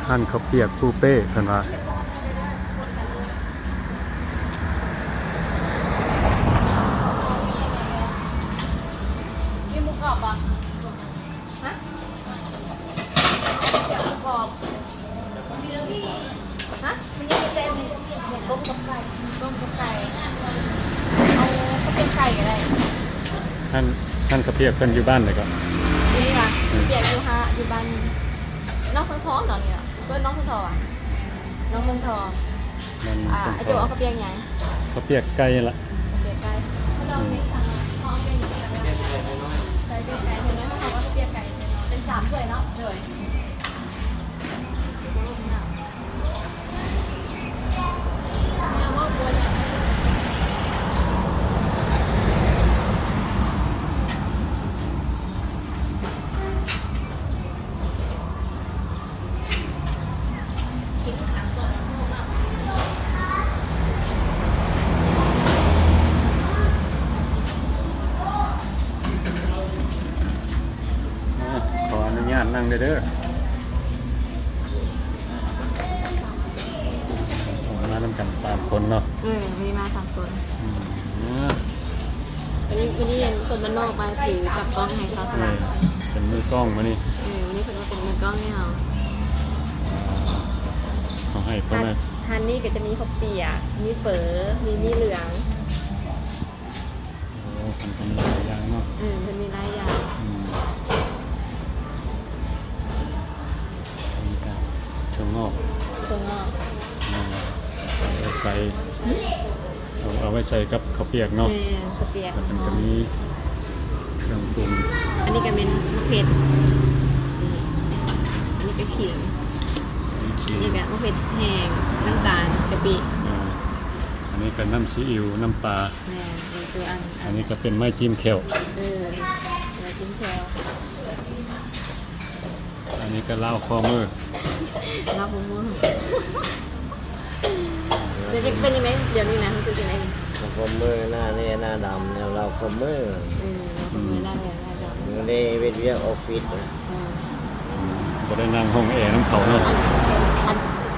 ຮ້ານເຂົ້າປຽກປູເປ້ເພິ່ນວ່າ. ມີໝູກອບບໍ່? ຮະ? ໝູກອບ ຮະ? ມັນຍັງມີແຕ່ໝູ ໝູຕົ້ມກັບໄກ່. ໝູຕົ້ມກັບໄກ່ ເອົາເຂົ້າປຽກໄກ່ກໍໄດ້. ຮ້ານ ຮ້ານເຂົ້າປຽກເພິ່ນຢູ່ບ້ານໃດເກາະ? ຢູ່ນີ້ຫວາ? ອືມ ເຂົ້າປຽກຢູ່ຫາ ຢູ່ບ້ານ ນ້ອງເມືອງທອງເນາະ ນີ້ເນາະ. ເອີ້ນນ້ອງເມືອງທອງຫວາ? ນ້ອງເມືອງທອງ. ມັນ ອ່າ ສົມ ອາໂຈ ເອົາເຂົ້າປຽກຫຍັງ? ເຂົ້າປຽກໄກ່ລະ. ເຂົ້າປຽກໄກ່. ອືມ ເຂົ້າປຽກໄກ່ ເພິ່ນເອົາເຂົ້າປຽກໄກ່ເປັນສາມຖ້ວຍເນາະ. ໂດຍ. ອ່າ ຂໍອະນຸຍາດນັ່ງເດີເດີ. ມານຳກັນສາມຄົນເນາະ. ເອີ ມື້ນີ້ມາສາມຄົນ. ອືມ ວັນນີ້ ວັນນີ້ຄົນບ້ານນອກມາຖືຈັບກ້ອງໃຫ້ສາວສະຫວັນ. ເອີ ເປັນມືກ້ອງມື້ນີ້. ເອີ ມື້ນີ້ເພິ່ນມາເປັນມືກ້ອງໃຫ້ເຮົາ. ເຂົາໃຫ້ເພິ່ນ ຮ້ານ ຮ້ານນີ້ກໍຈະມີເຂົ້າປຽກ ມີເຝີ ມີໝີ່ເຫຼືອງ. ໂອ້ ເພິ່ນກໍມີຫຼາຍຢ່າງເນາະ. ອືມ ເພິ່ນມີຫຼາຍຢ່າງ. ອືມ ອັນນີ້ກໍຖົ່ວງອກ. ຖົ່ວງອກ. ອືມ ເອົາໄວ້ໃສ່ ເອົາ ເອົາໄວ້ໃສ່ກັບເຂົ້າປຽກເນາະ. ແມ່ນ ເຂົ້າປຽກ. ແລ້ວເພິ່ນກໍມີເຄື່ອງປຸງ. ອັນນີ້ກໍແມ່ນໝາກເຜັດ. ອືມ ອັນນີ້ກໍຂີງ. ອັນນີ້ຂີງ. ອັນນີ້ກໍໝາກເຜັດແຫ້ງ ນ້ຳຕານ ກະປິ. ອ່າ ອັນນີ້ກໍນ້ຳຊີອິ້ວ ນ້ຳປາ. ແມ່ນ ອັນນີ້ຄືອັນ ອັນນີ້ກໍເປັນໄມ້ຈິ້ມແຂ້ວ. ເອີ ໄມ້ຈິ້ມແຂ້ວ. ອັນນີ້ກໍລາວຄໍມື. ລາວຄໍມື. ເປັນ ເປັນຈັ່ງໃດດຽວນີ້ນະ ຮູ້ສຶກຈັ່ງໃດ? ລາວຄໍມື ໜ້າແຫຼ້ໜ້າດຳ ແນວລາວຄໍມື. ເອີ ລາວຄໍມື ອືມ ໜ້າແຫຼ້ໜ້າດຳ. ມື້ນີ້ເຮັດວຽກອອບຟິດ. ເອີ ອືມ ບໍ່ໄດ້ນັ່ງຫ້ອງແອນຳເຂົາເນາະ. ອັນ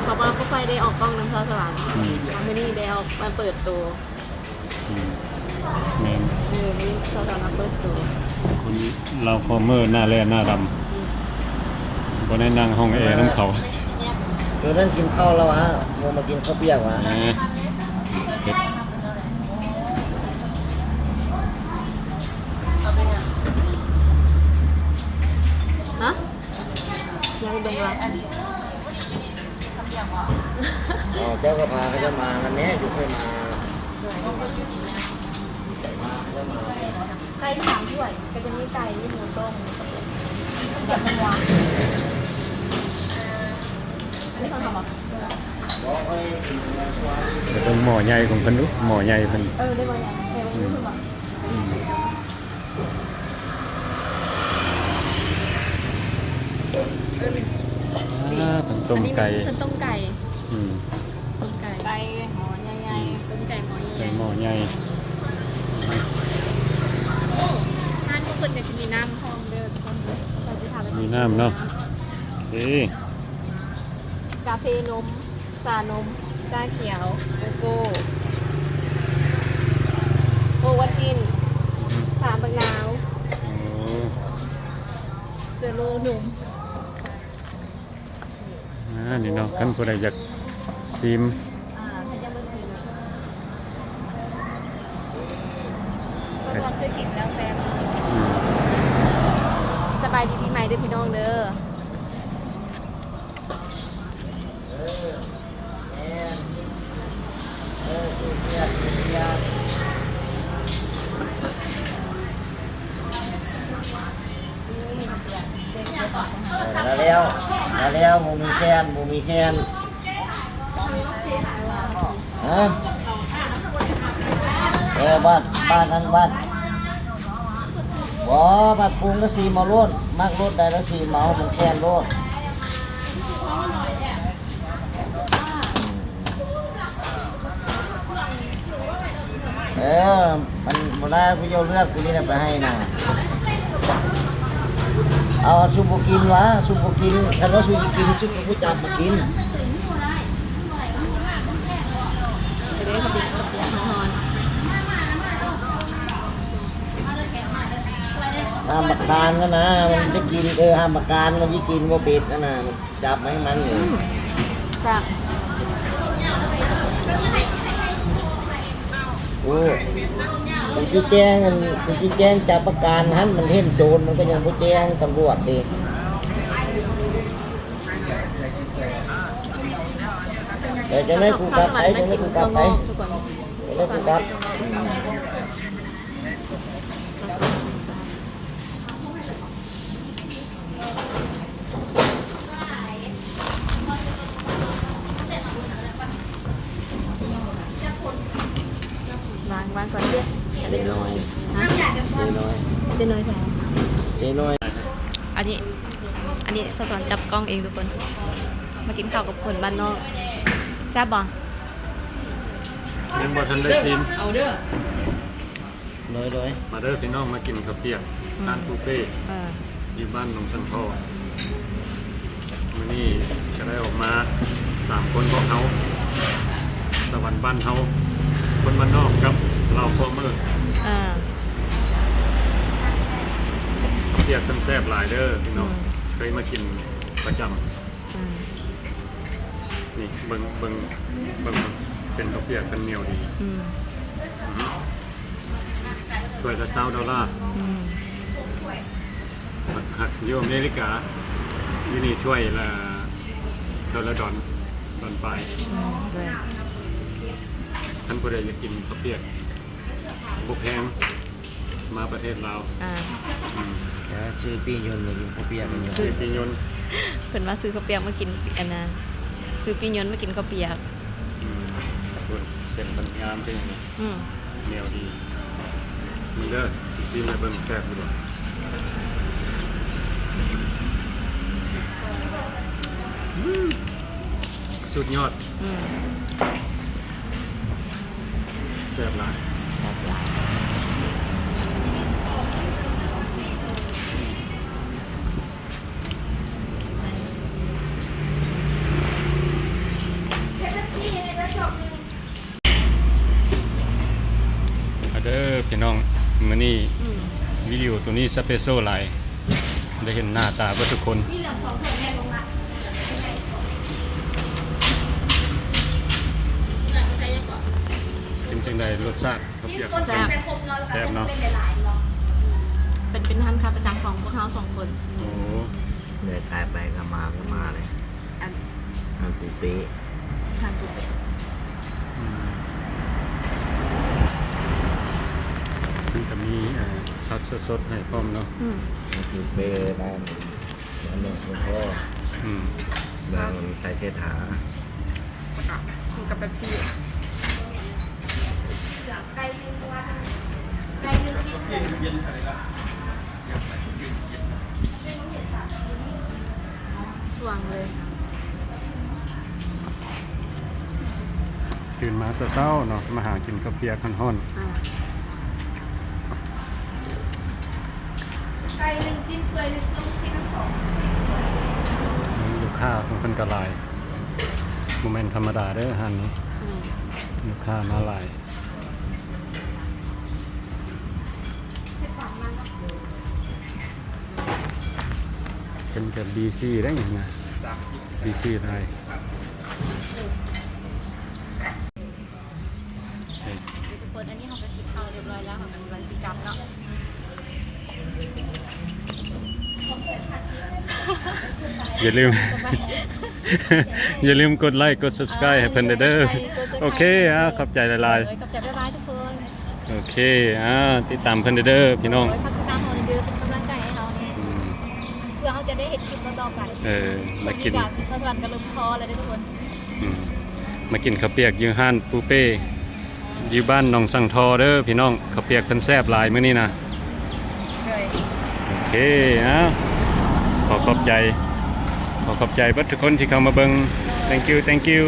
ເພາະວ່າບໍ່ຄ່ອຍໄດ້ອອກກ້ອງນຳສາວສະຫວັນ. ອືມ ມື້ນີ້ໄດ້ອອກມາເປີດໂຕ. ອືມ ແມ່ນ. ເອີ ມີສາວສະຫວັນມາເປີດໂຕ. ຄົນລາວຄໍມື ໜ້າແຫຼ້ໜ້າດຳ. ອືມ ບໍ່ໄດ້ນັ່ງຫ້ອງແອນຳເຂົາ. ໂຕນັ້ນກິນເຂົ້າແລ້ວຫວາ? ບໍ່ມາກິນເຂົ້າປຽກຫວາ? ເອີ ເຮັດ ຮະ? ຍັງບໍ່ວ່າ ເອົາ ເຈົ້າກໍພາເຂົາເຈົ້າມານຳແດ່ ຢູ່ຄ່ອຍມາ ພາເຂົາເຈົ້າມາ. ໄກ່ສາມຖ້ວຍ ກໍຈະມີໄກ່ ມີໝູຕົ້ມ ກັບໝູ. ອັນນີ້ເຂົາທຳບໍ່? ໄປເບິ່ງໝໍ້ໃຫຍ່ຂອງເພິ່ນດູ ໝໍ້ໃຫຍ່ເພິ່ນ. ເອີ ໄດ້ໝໍ້ໃຫຍ່ ໄປເບິ່ງເພິ່ນບໍ່? ອືມ ອືມ. ອ່າ ເພິ່ນຕົ້ມໄກ່ ອັນນີ້ເພິ່ນຕົ້ມໄກ່. ອືມ ຕົ້ມໄກ່ ໄກ່ໝໍ້ໃຫຍ່ໆ. ອືມ ຕົ້ມໄກ່ໝໍ້ໃຫຍ່ໆ ໄກ່ໝໍ້ໃຫຍ່. ໂອ້ ຮ້ານຂອງເພິ່ນກໍຈະມີນ້ຳພ້ອມເດີທຸກຄົນເດີ. ມີນ້ຳເນາະ. ເອີ ກາເຟນົມ ຊານົມ ຊາຂຽວ ໂກໂກ້ ໂອວັນຕິນ ຊາບັກນາວ ໂອ້ ເຊີໂລນົມ. ອ່າ ນີ້ເນາະ ຄັນຜູ້ໃດຢາກຊີມ ອ່າ ໃຜຢາກມາຊີມ ເພິ່ນເຄີຍຊີມແລ້ວແຊບ. ອືມ ສະບາຍດີປີໃໝ່ເດີພີ່ນ້ອງເດີ. ມາແລ້ວ ມາແລ້ວ ໝູມີແຄນ ໝູມີແຄນ. ຮະ? ເອີ ບັດ ບັດນັ້ນບັດ ບໍ່ ບັດປຸງກໍຊີມເອົາໂລດ ມັກລົດໃດລະຊີມເອົາ ມັນແຄນໂລດ. ເອີ ມັນບໍ່ໄດ້ ຜູ້ເຈົ້າເລືອກຜູ້ນີ້ນະໄປໃຫ້ນາ. ເອົາ ຊຸມບໍ່ກິນວະ ຊຸມບໍ່ກິນ ຄັນວ່າຊຸມຊິກິນ ຊຸມກໍຜູ້ຈັບມາກິນ. ຫ້າມບັກຄານນະ ມັນຈະກິນ ເອີ ຫ້າມບັກຄານ ມັນຊິກິນບໍ່ເປັດນະ ຈັບມາໃຫ້ມັນ. ອືມ ຈັບ ໂອ້ ມັນຊິແຈ້ງ ມັນຊິແຈ້ງຈັບປະການຫັ້ນ ມັນເຫັນໂຈນ ມັນກໍຍັງບໍ່ແຈ້ງຕຳຫຼວດເດ. ເອີ ຈັ່ງໃດກູກັບໄປ ຈັ່ງໃດກູກັບໄປ ຈັ່ງໃດກູກັບ. ວາງ ວາງກ່ອນເດ້. ເຈນ້ອຍ ຮະ ເຈນ້ອຍ ເຈນ້ອຍໃສ? ເຈນ້ອຍ. ອັນນີ້ ອັນນີ້ສາວສອນຈັບກ້ອງເອງທຸກຄົນ. ມາກິນເຂົ້າກັບຄົນບ້ານນອກ ແຊບບໍ່? ຍັງບໍ່ທັນໄດ້ຊີມ ເອົາເດີ. ໂດຍ ໂດຍ ມາເດີພີ່ນ້ອງ ມາກິນເຂົ້າປຽກ ອືມ ຮ້ານປູເປ້ ເອີ ຢູ່ບ້ານໜອງສັງທໍ. ມື້ນີ້ກໍໄດ້ອອກມາສາມຄົນພວກເຮົາ ສະຫວັນບ້ານເຮົາ ຄົນບ້ານນອກກັບລາວຟອມເມີ. ເອີ ເຂົ້າປຽກເພິ່ນແຊບຫຼາຍເດີພີ່ນ້ອງ ອືມ ເຄີຍມາກິນປະຈຳ. ອືມ ນີ້ເບິ່ງ ເບິ່ງ ເບິ່ງເສັ້ນເຂົ້າປຽກເພິ່ນໜຽວດີ. ອືມ ອືມ ຖ້ວຍລະຊາວໂດລາ. ອືມ ຫາກ ຫາກຢູ່ອາເມລິກາ ຢູ່ນີ້ຖ້ວຍລະ ຖ້ວຍລະດອນ ດອນປາຍ. ອືມ ໂດຍ ຄັນຜູ້ໃດຢາກກິນເຂົ້າປຽກບໍ່ແພງ ມາປະເທດລາວ. ອ່າ ອືມ ຊື້ປີ້ຍົນມາກິນເຂົ້າປຽກ. ອືມ ຊື້ປີ້ຍົນ ເພິ່ນວ່າຊື້ເຂົ້າປຽກມາກິນ ອັນນ່າ ຊື້ປີ້ຍົນມາກິນເຂົ້າປຽກ. ອືມ ເບິ່ງເສັ້ນມັນງາມເດ້. ອືມ ໜຽວດີ. ເບິ່ງເດີ ຊິຊີມໃຫ້ເບິ່ງ ແຊບຢູ່ບໍ່? ອືມ ສຸດຍອດ. ອືມ ແຊບຫຼາຍ ແຊບຫຼາຍ. ມາເດີພີ່ນ້ອງ ມື້ນີ້ ອືມ ວິດີໂອໂຕນີ້ສະເປເຊີຫຼາຍ ໄດ້ເຫັນໜ້າຕາເບິດທຸກຄົນ. ເປັນຈັ່ງໃດລົດຊາດ? ເຂົ້າປຽກ ແຊບ ແຊບເນາະ ເປັນ ເປັນຮ້ານຄ້າປະຈຳຂອງພວກເຮົາສອງຄົນ. ໂອ້ ເລີຍຂາຍໄປຂາຍມາກໍມາເລີຍ ອັນ ຮ້ານປູເປ້ ຮ້ານປູເປ້. ອືມ ມັນກໍມີ ເອີ ຜັກສົດໆໃຫ້ພ້ອມເນາະ. ອືມ ຮ້ານປູເປ້ ຮ້ານ ຮ້ານໜອງສັງທໍ. ອືມ ຮ້ານໃສ່ເສດຖາ ແລ້ວກໍກິນກັບເປັບຊີ. ຊ່ວງເລີຍ ຕື່ນມາເຊົ້າໆເນາະ ມາຫາກິນເຂົ້າປຽກຮ້ອນໆ. ອ່າ ໄກ່ໜຶ່ງ ຊີ້ນເປື່ອຍໜຶ່ງ ລູກຊີ້ນທັງສອງ. ລູກຄ້າຂອງເພິ່ນກໍຫຼາຍ ບໍ່ແມ່ນທຳມະດາເດີຮ້ານນີ້. ອືມ ລູກຄ້າມາຫຼາຍ. ເປັນແບບບີຊີໄດ໋ນີ້ນະ ບີຊີໄທ. ເອີ ທຸກຄົນ ອັນນີ້ເຮົາກໍກິນເຂົ້າຮຽບຮ້ອຍແລ້ວ ເຮົາກໍກຳລັງຊິກັບເນາະ. ຢ່າລືມ ຢ່າລືມກົດໄລກົດ Subscribe ໃຫ້ເພິ່ນເດີ. ໂອເຄ ອ່າ ຂອບໃຈຫຼາຍໆ. ໂດຍ ຂອບໃຈຫຼາຍໆທຸກຄົນ. ໂອເຄ ອ່າ ຕິດຕາມເພິ່ນເດີພີ່ນ້ອງ. ໂດຍ ຝາກຕິດຕາມເຮົາເດີ ເປັນກຳລັງໃຈໃຫ້ເຮົາແດ່. ອືມ ເພື່ອເຮົາຈະໄດ້ເຮັດຄລິບຕໍ່ໆໄປ. ເອີ ມາກິນ ຕອນນີ້ກໍສາວສະຫວັນກໍເລີ່ມທໍແລ້ວເດີທຸກຄົນ. ອືມ ມາກິນເຂົ້າປຽກຢູ່ຮ້ານປູເປ້ ຢູ່ບ້ານໜອງສັງທໍເດີພີ່ນ້ອງ. ເຂົ້າປຽກເພິ່ນແຊບຫຼາຍມື້ນີ້ນະ. ໂດຍ ໂອເຄ ອ່າ ຂໍຂອບໃຈ ຂໍຂອບໃຈເບິດທຸກຄົນທີ່ເຂົ້າມາເບິ່ງ. Thank you, thank you.